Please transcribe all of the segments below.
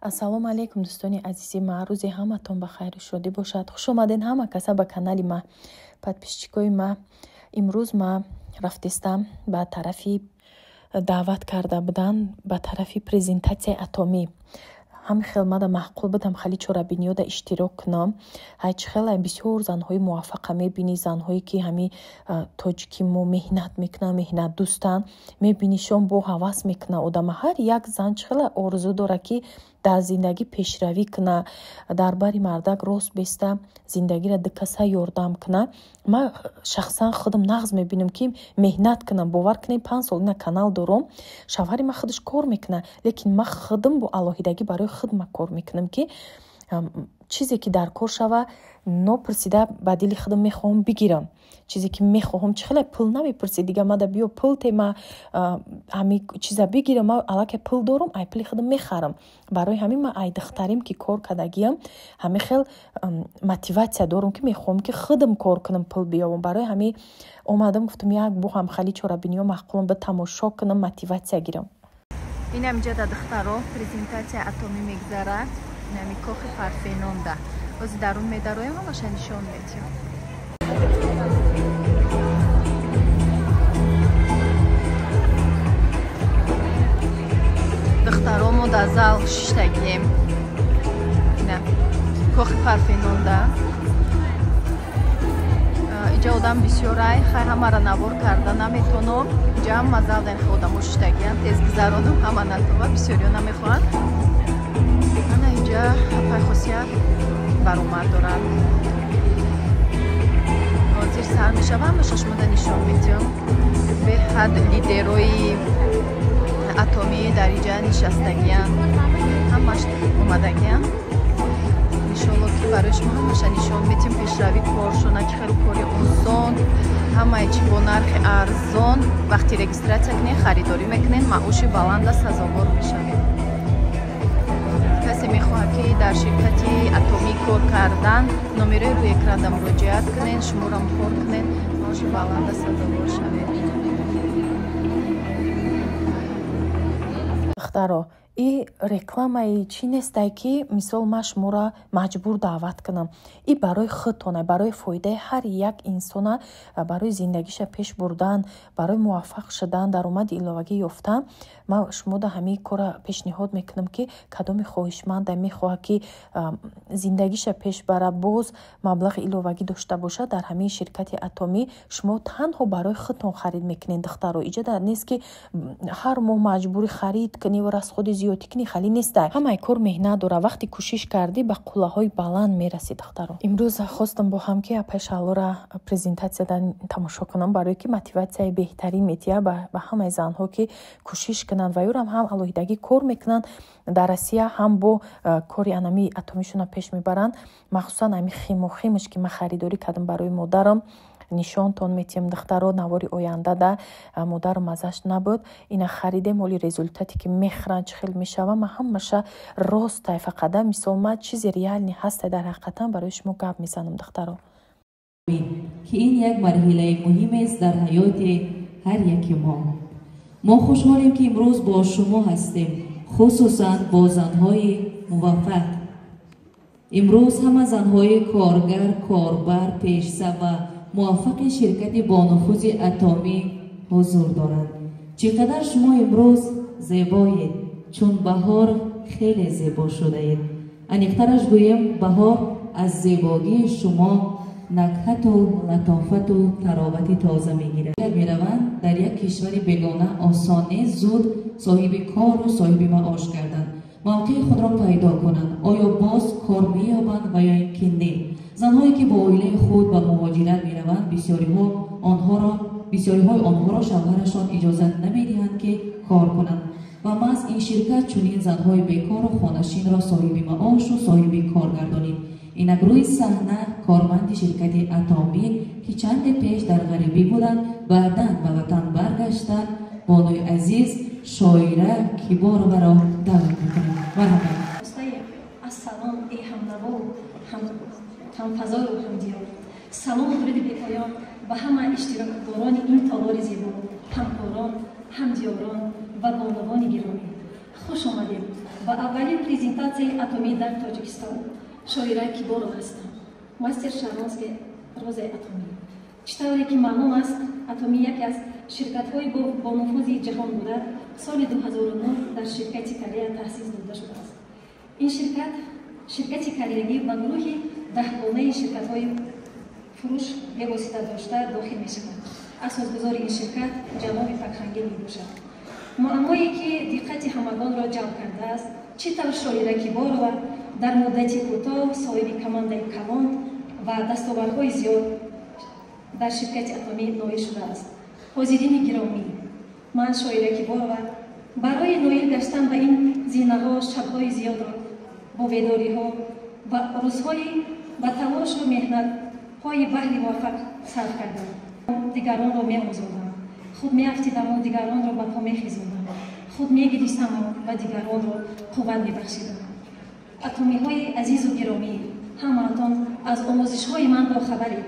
Ассалому алайкум, дӯстони азизи ма. Рӯзи ҳаматон ба хайру шодӣ бошад. Хуш омадед ҳама каса ба канали ма, подписчикои ма. Имрӯз ма рафтистам ба тарафи даъват карда буданд, ба тарафи презентатсияи атомӣ. Ҳамин хел мада маъқул будам хали чорабиниёда иштирок кунам. Ҳайчи хеле бисёр занҳои муваффақа мебинӣ, занҳое ки ҳами тоҷики мо меҳнат мекунанд, меҳнатдӯстанд, мебинишон, бо ҳавас мекунад одама. Ҳар як зан чӣ хеле орзу дорад, ки дар зиндагӣ пешравӣ кунад, дар бари мардак рост беста, зиндагиро дукаса ёрдам кунад. Ман шахсан худам нағз мебинам, ки меҳнат кунам. Бовар кунед, 5 сол ина канал дорам, шавҳари ман худаш кор мекунад, лекин ман худам бо алоҳидагӣ барои худ ман кор мекунам, ки чизе ки дар кор шава, нопурсида ба дили худам мехоҳам бигирам. Чизе ки мехоҳам, чӣ хеле пул намепурсӣ дига мада, биё пул те, ма ҳами чиза бигирам. Ма аллакай пул дорам, ай пули худам мехарам. Барои ҳамин ман ай духтарим ки кор кардагиам, ҳамин хел мотиватсия дорам, ки мехоҳам, ки худам кор кунам, пул биёбам. Барои ҳамин омадам, гуфтам, як бо ҳам хали чорабиниҳо маъқулам ба тамошо кунам, мотиватсия гирам. Инам ҷада, духтаро, презентатсия атомӣ мегзарад, инами кохи Парфенонда. Ҳозир дарун медароем, ҳамаша нишон медиҳам. Духтаро, мо дар зал шиштагием, ина кохи Парфенонда. Иҷа одам бисёрай, хай, ҳамаро навор карда наметонам. Иҷа ҳама зал дар одамо шиштагиян. Тез гузаронам, ҳама натова, бисёриё намехоҳанд. Ана инҷа апай Хосият баромад дорад, ҳозир сар мешава, ҳамаша шумода нишон медиҳам. Беҳад лидерои атомӣ дар инҷа нишастагиян, ҳамаш омадагиян. Иншолло, ки барои шумо ҳамаша нишон медиҳем, пешравӣ коршона, чӣ хел кори осон, ҳамаи чӣ бо нархи арзон. Вақти регистратсия кунед, харидорӣ мекунед, маоши баланда сазовор мешавед. Касе мехоҳад, ки дар ширкати атомӣ кор кардан, номерои рӯи экрана муроҷиат кунед, шуморам кор кунед, маоши баланда сазовор шавед. Духтаро, и рекламаи чӣ нестай, ки мисол ман шуморо маҷбур даъват кунам. И барои худтона, барои фоидаи ҳар як инсона, барои зиндагиша пеш бурдан, барои муваффақ шудан, даромади иловагӣ ёфтан ман шумода ҳамин корро пешниҳод мекунам, ки кадоми хоҳишманда мехоҳад, ки зиндагиша пеш бара, боз маблағи иловагӣ дошта бошад, дар ҳамин ширкати атомӣ шумо танҳо барои худтон харид мекунед. Духтаро, иҷода нест, ки ҳар моҳ маҷбурӣ харид кунӣ ва расходи зиёдӣ кунӣ, хали нестай. Ҳамаи кор меҳнат дорад. Вақте кӯшиш кардӣ, ба қуллаҳои баланд мерасӣ. Духтаро, имрӯз хостам бо ҳам, ки апай Шаҳлора презентатсияда тамошо кунам, барое ки мотиватсияи беҳтарин метиҳад ба ҳамаи занҳо, ки кӯшиш кунанд ва ёрам ҳам алоҳидагӣ кор мекунанд дар Россия, ҳам бо кори анами атомишона пеш мебаранд. Махсусан ами химохимаш, ки ман харидорӣ кардам барои модарам, нишонтон метиҳам, духтаро, навори ояндада. Модарам маззаш набуд, ина харидем. Оли результате ки мехӯранд, чӣ хел мешава, ман ҳамаша ростай. Фақада мисол ман чизи реальный ҳастай, дар ҳақиқатан барои шумо гап мезанам, духтаро. Ки ин як марҳилаи муҳимест дар ҳаёти ҳар яки мо. Мо хушҳолем, ки имрӯз бо шумо ҳастем, хусусан бо занҳои муваффақ. Имрӯз ҳама занҳои коргар, корбар, пешсаф ва муваффақи ширкати бонуфузи атомӣ ҳузур доранд. Чӣ қадар шумо имрӯз зебоед, чун баҳор хеле зебо шудаед. Аниқтараш гӯем, баҳор аз зебогии шумо накҳату латофату таровати тоза мегирад. Мераванд дар як кишвари бегона, осон нест зуд соҳиби кору соҳиби маош гарданд, мавқеи худро пайдо кунанд. Оё боз кор меёбанд ва ё ин ки не? Занҳое, ки бо оилаи худ ба муҳоҷират мераванд, бисёриҳои онҳоро шавҳарашон иҷозат намедиҳанд, ки кор кунанд, ва маҳз ин ширкат чунин занҳои бекору хонашинро соҳиби маошу соҳиби кор гардонид. Инак, рӯи саҳна корманди ширкати атомӣ, ки чанде пеш дар ғарибӣ буданд, баъдан ба ватан баргаштанд, бонуи азиз Шоира Кибороваро даъват мекунем. Марҳамат. Ассалом, эй ҳамнаво, ҳамфазою ҳамдиёр! Салому дуруди бепоён ба ҳама иштирокдорони ин толори зебо, ҳамкорон, ҳамдиёрон ва бонувони гиромӣ. Хуш омадед. Ба аввалин презентатсияи Атомӣ дар Тоҷикистон. Шоира Киборова ҳастам, мастер Шаронски розаи Атомӣ. Чӣ тавре ки маълум аст, Атомӣ яке аз ширкатҳои бонуфузи ҷаҳон буда, соли 2009 дар ширкати Корея таъсис дода шудааст. Ин ширкат ширкати кореягӣ ба гурӯҳи 10гонаи ширкатҳои фурӯш бевосита дошта дохил мешавад. Асосгузори ин ширкат ҷаноби Пак Хангил мебошад. Муаммое, ки диққати ҳамагонро ҷалб кардааст, чӣ тавр Шоира Киборова дар муддати кӯтоҳ соҳиби командаи калон ва дастовардҳои зиёд дар ширкати Атомӣ ноил шудааст. Ҳозирини гиромӣ, ман, Шоира Киборова, барои ноил гаштан ба ин зинаҳо шабҳои зиёдро бо бедориҳо ва рӯзҳои ба талошу меҳнатҳои баҳри муваффақ сарф кардам. Дигаронро меомӯзондам, худ меафтидаму дигаронро ба по мехезондам, худ мегиристаму ба дигаронро қувват мебахшидам. Атомиҳои азизу гиромӣ, ҳамаатон аз омӯзишҳои ман бохабаред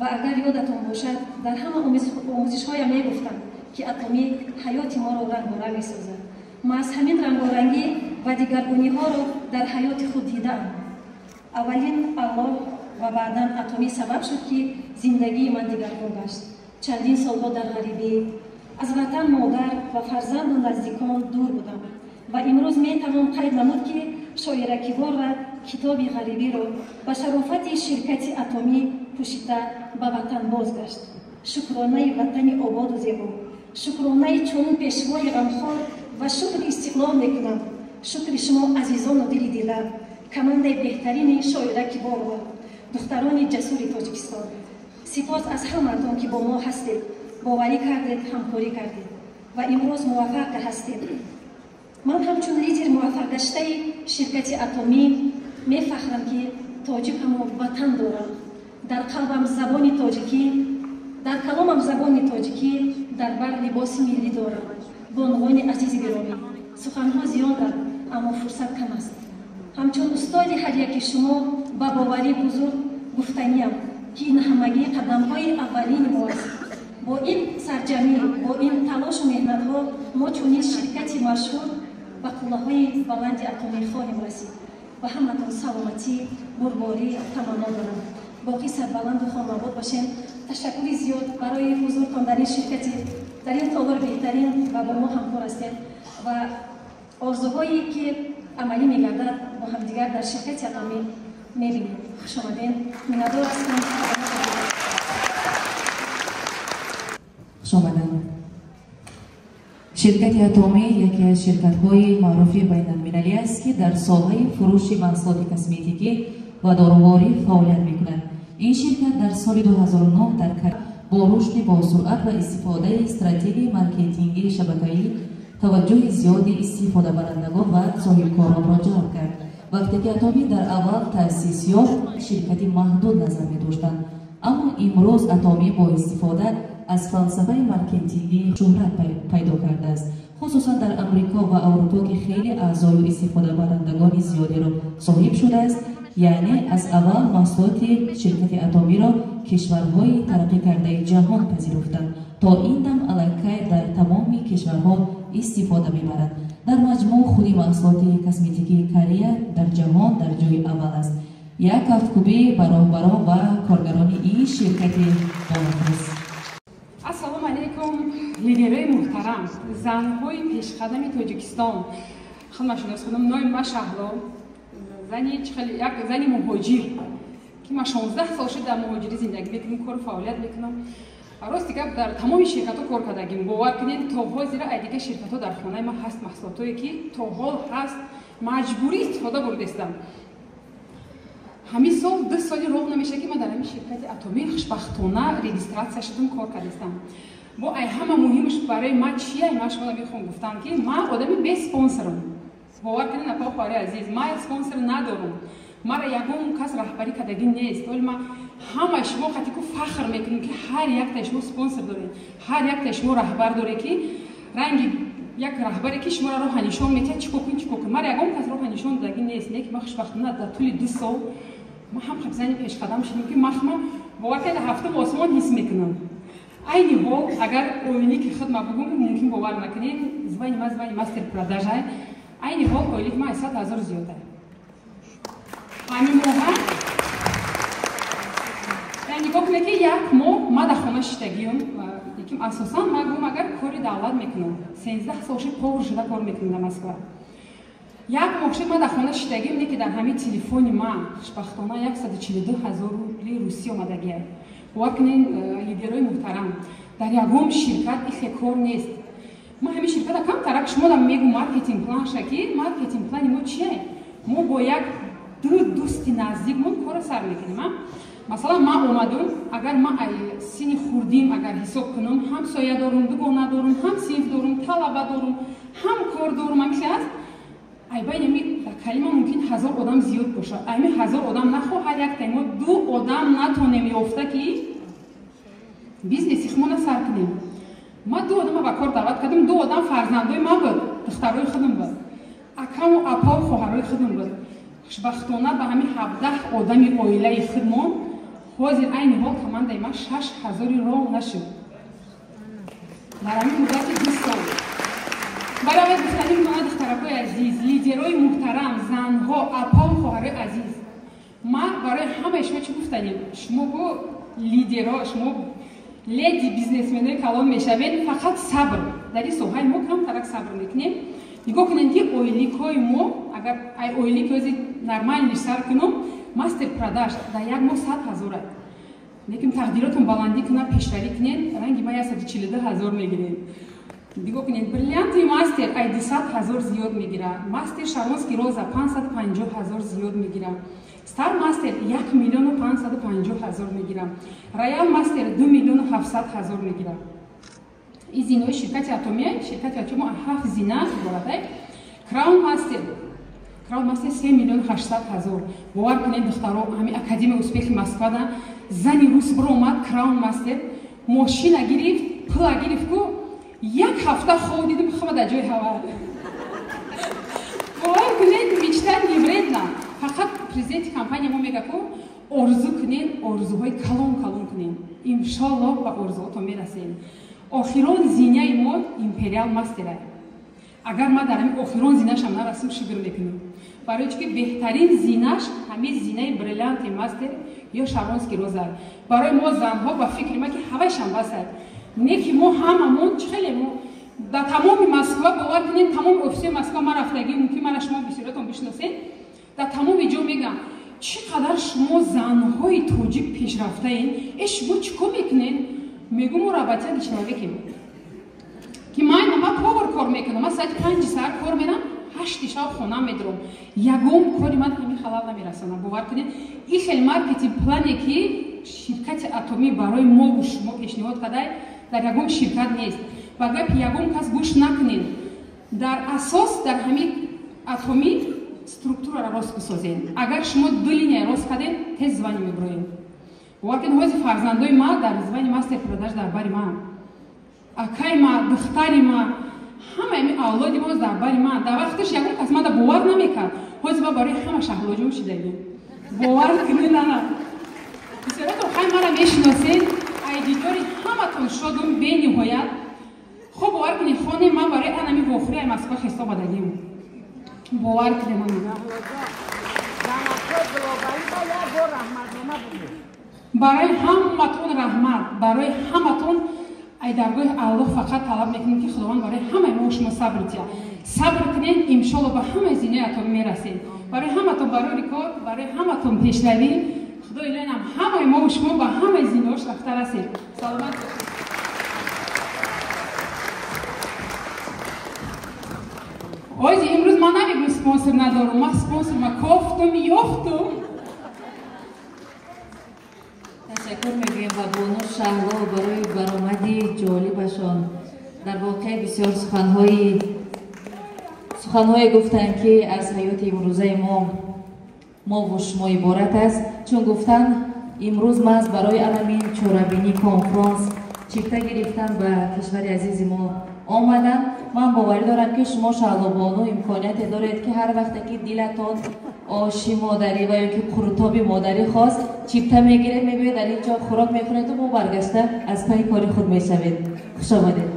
ва агар ёдатон бошад, дар ҳама омӯзишҳоям мегуфтам, ки Атомӣ ҳаёти моро рангоранг месозад. Маҳз ҳамин рангорангӣ ва дигаргуниҳоро дар ҳаёти худ дидаам. Аввалин Аллоҳ ва баъдан Атомӣ сабаб шуд, ки зиндагии ман дигаргун гашт. Чандин солҳо дар ғарибӣ, аз ватан, модар ва фарзанду наздикон дур будам ва имрӯз метавон қайд намуд, ки Шоира Киборова китоби ғарибиро ба шарофати ширкати Атомӣ пӯшида ба ватан бозгашт. Шукронаи ватани ободу зебо, шукронаи чунин пешвои ғамхор ва шукри истиқлол мекунам. Шукри шумо, азизону дили дила, командаи беҳтарини Шоира Киборова, духтарони ҷасури Тоҷикистон. Сипос аз ҳамаатон, ки бо мо ҳастед, боварӣ кардед, ҳамкорӣ кардед ва имрӯз муваффақ ҳастем. Ман ҳамчун лидер муваффақгаштаи ширкати Атомӣ мефахрам, ки тоҷикаму ватан дорам. Дар қалбам забони тоҷикӣ, дар каломам забони тоҷикӣ, дар бар либоси миллӣ дорам. Бонувони азизи гиромӣ, суханҳо зиёданд, аммо фурсат кам аст. Ҳамчун устоди ҳар яки шумо ба боварӣ бузург гуфтаниям, ки ин ҳамагӣ қадамҳои аввалини мо аст. Бо ин сарҷамӣ, бо ин талошу меҳнатҳо мо чунин ширкати машҳур ба қуллаҳои баланди Атомӣ хоҳем расид. Ба ҳаматон саломатӣ, бурборӣ таманно дорам. Боқӣ сарбаланду хонобод бошем. Ташаккури зиёд барои ҳузуртон дар ин ширкати, дар ин толори беҳтарин ва бо мо ҳамкор ҳастем ва орзуҳое, ки амалӣ мегардад, бо ҳамдигар дар ширкати Атомӣ мебинем. Хушомадем, миннатдор ҳастам. Хушомадем. Ширкати Атомӣ яке аз ширкатҳои маъруфи байналмилалӣ аст, ки дар соҳаи фурӯши маҳсулоти косметикӣ ва доруворӣ фаъолият мекунад. Ин ширкат дар соли 2009 дар бо рушди босуръат ва истифодаи стратегияи маркетингии шабакавӣ таваҷҷӯҳи зиёди истифодабарандагон ва соҳибкоронро ҷалб кард. Вақте ки Атомӣ дар аввал таъсис ёфт, ширкати маҳдуд назар медоштанд, аммо имрӯз Атомӣ бо истифода аз фалсафаи маркетингӣ шӯҳрат пайдо кардааст, хусусан дар Амрико ва Аврупо, ки хеле аъзою истифодабарандагони зиёдеро соҳиб шудааст. Яъне аз аввал маҳсулоти ширкати Атомиро кишварҳои тараққӣ кардаи ҷаҳон пазируфтанд. То ин дам аллакай дар тамоми кишварҳо истифода мебарад. Дар маҷмӯъ худи маҳсулоти косметикии Корея дар ҷаҳон дар ҷои аввал аст. Як кафкӯбӣ ба роҳбарон ва коргарони ин ширкати бонуфуз. Ассалому алайкум, лидерои муҳтарам, занҳои пешқадами Тоҷикистон. Хидмат шунос худам, номи ман Шаҳло, зани як зани муҳоҷир, ки ман 16 сол шуд дар муҳоҷирӣ зиндагӣ мекунам, кору фаъолият мекунам. Рости гап, дар тамоми ширкатҳо кор кардагим. Бовар кунед, то ҳозира ай дигар ширкатҳо дар хонаи ман ҳаст маҳсулотое, ки то ҳол ҳаст, маҷбурӣ истифода бурдестам. Ҳамин сол 2 соли роҳ намешавад, ки ман дар ҳамин ширкати Атомӣ хушбахтона регистрация шудам, кор кардастам. Бо ай ҳама муҳимаш барои ман чия? Ман шумо мехоҳам гуфтам, ки ман одами бе спонсорам. Бовар кунед, апа, хоҳари азиз, ман спонсор надорам, мара ягон кас раҳбарӣ кардагӣ нест. Вале ман ҳама шумо қатику фахр мекунам, ки ҳар яктаи шумо спонсор доред, ҳар яктаи шумо раҳбар доред, ки ранги як раҳбаре, ки шуморо роҳа нишон метиҳад, чӣ кор кун, чӣ кор кун. Мара ягон кас роҳа нишон додагӣ нест. Не ки ман хушбахтона дар тӯли 2 сол ман ҳам зани пешқадам шудам, ки махма, бовар кунед, ҳафтум осмон ҳис мекунам. Айни ҳол агар оине ки худ ма бугум, мумкин бовар накунед, звани ма звани мастер продажа. Айни ҳол ойлик ма 100 000 зиёда. Ҳамин моҳа нигоҳ кунед, ки як моҳ ма дар хона шиштагиюм. Лекин асосан ма гум, агар кори давлат мекунам, 13 сол шид повар шуда кор мекунам дар Москва. Як моҳ шуд ма дар хона шиштагиюм, не ки дар ҳамин телефони ма хушбахтона 142 000 рубли русӣ омадагия. Бовар кунед, лидерои муҳтарам, дар ягон ширкат ихе кор нест. Ма ҳамин ширката камтарак шумодам мегум маркетинг планша, ки маркетинг плани мо чие? Мо бо як ду дӯсти наздикмон корро сар мекунем. Масалан, ман омадум, агар ман синни хурдим агар ҳисоб кунам, ҳамсоя дорум, дугона дорум, ҳам синф дорум, талаба дорум, ҳам кор дорум. Ҳамихе аст. Ай байни ами дар калима мумкин 1000 одам зиёд бошад. Ами 1000 одам нахоҳад, якта мо ду одам натонем ёфта, ки бизнеси хумона сар кунем. Ма ду одама ба кор даъват кардам. Ду одам фарзандои ман буд, духтарои худам буд, акаму апаву хоҳарои худам буд. Хушбахтона, ба ҳамин 17 одами оилаи худмон ҳозир айни ҳол командаи ман 6000-и роҳ нашуд дар ҳамин муддати 2 сол. Барои гуфтани мона, духтаракои азиз, лидерои муҳтарам, занҳо, апаву хоҳарои азиз, ман барои ҳамаи шумо чӣ гуфтанем? Шумо го лидеро, шумо леди бизнесменои калон мешавед. Фақат сабр. Дар ин соҳаи мо камтарак сабр мекунем. Нигоҳ кунед, ки ойликҳои мо, агар ай ойлики ози нормальный сар кунам, мастер продаж дар як моҳ 100 000-а. Лекин тақдиротон баландӣ кунад, пешравӣ кунед, ранги ма 142 000 мегиред. Нигоҳ кунед, бриллиантовый мастер ай 200 000 зиёд мегирад, мастер шаронский роза 550 000 зиёд мегирад, стар мастер 1 550 000 мегирад, роял мастер 2 700 000 мегирад. Ин зинаҳои ширкати Атомия. Ширкати Атомия ҳафт зина иборат. Краун мастер, краун мастер 3 800 000. Бовар кунед, духтаро, ҳамин Академия успехи Москвада зани рус биромад, краун мастер, мошина гирифт, пула гирифт ку як ҳафта хоб дидим, хама дар ҷои ҳава. Бовар кунед, мечта не вредна. Фақат президенти компания мо мега ку орзу кунед, орзуҳои калон калон кунед, иншоллоҳ ба орзуҳотон мерасед. Охирон зинаи мо империал мастера. Агар ман дар ҳамин охирон зинашам нарасим, шукр мекунам, барои чӣ ки беҳтарин зинаш ҳамин зинаи бриллиантовый мастер ё шаронский роза. Барои мо занҳо, ба фикри ман, ки ҳавайшам басад, не ки мо ҳамамон чӣ хеле мо дар тамоми Москва, бовар кунед, тамоми офисҳои Москва ман рафтагӣ, мумкин мана шумо бисёриятон бишносед, дар тамоми ҷо мегӯям: чӣ қадар шумо занҳои тоҷик пешрафтаен, э, шумо чӣ кор мекунед? Мегӯм, мо работяги человекем, ки ман ма повар кор мекунам, ман соати 5-и саҳар кор мерам, 8-и шаб хона медурам, ягон кори ман ҳамин халал намерасонам. Бовар кунед, ин хел маркетинг плане ки ширкати Атомӣ барои мову шумо пешниҳод кардай, дар ягон ширкат нест. Ба гапи ягон кас гӯш накунед. Дар асос дар ҳамин Атомӣ структураро рост бисозед. Агар шумо ду линия рост кардед, тез звание мебироед. Бовар кунед, ҳози фарзандои ма дар звание мастер продаж дар бари ман, акаи ма, духтари ма, ҳамаи ами авлоди мо дар бари ман. Дар вақташ ягон кас мада бовар намекард, ҳози ма барои ҳама шаҳлоҷон шидагӣ. Бовар кунед, ана бисёратон хай мара мешиносед. Ай дидори ҳаматон шодум бениҳоят. Хуб, бовар кунед, хоне ман барои анами вохӯри ай Москва хеста омадагим. Бовар кунед, ана барои ҳаматон раҳмат, барои ҳаматон. Ай даргоҳи Аллоҳ фақат талаб мекунем, ки Худованд барои ҳамаи мо шумо сабр диҳад. Сабр кунед, иншолло ба ҳамаи зинаи Атомӣ мерасед. Барои ҳаматон барори кор, барои ҳаматон пешравӣ. Худои илоҳам ҳамаи мо шумо ба ҳамаи зинаҳош рафта расед. Саломат бошед. Ози имрӯз ман намегӯм спонсор надорум, ман спонсор ма кофтум, ёфтум. Ташаккур мегӯем ба бону Шаҳло барои баромади ҷолибашон. Дар воқеъ бисёр суханҳое гуфтанд, ки аз ҳаёти имрӯзаи мо мову шумо иборат аст. Чун гуфтанд, имрӯз маҳз барои анамин чорабинӣ, конфронс чипта гирифтан ба кишвари азизи мо омадам. Ман боварӣ дорам, ки шумо, Шаҳлобону, имконияте доред, ки ҳар вақте ки дилатон оши модарӣ ва ё ки қурутоби модарӣ хост, чипта мегиред, мебиёед, дар ин ҷо хӯрок мехӯреду бо баргашта аз пайи кори худ мешавед. Хуш омадед.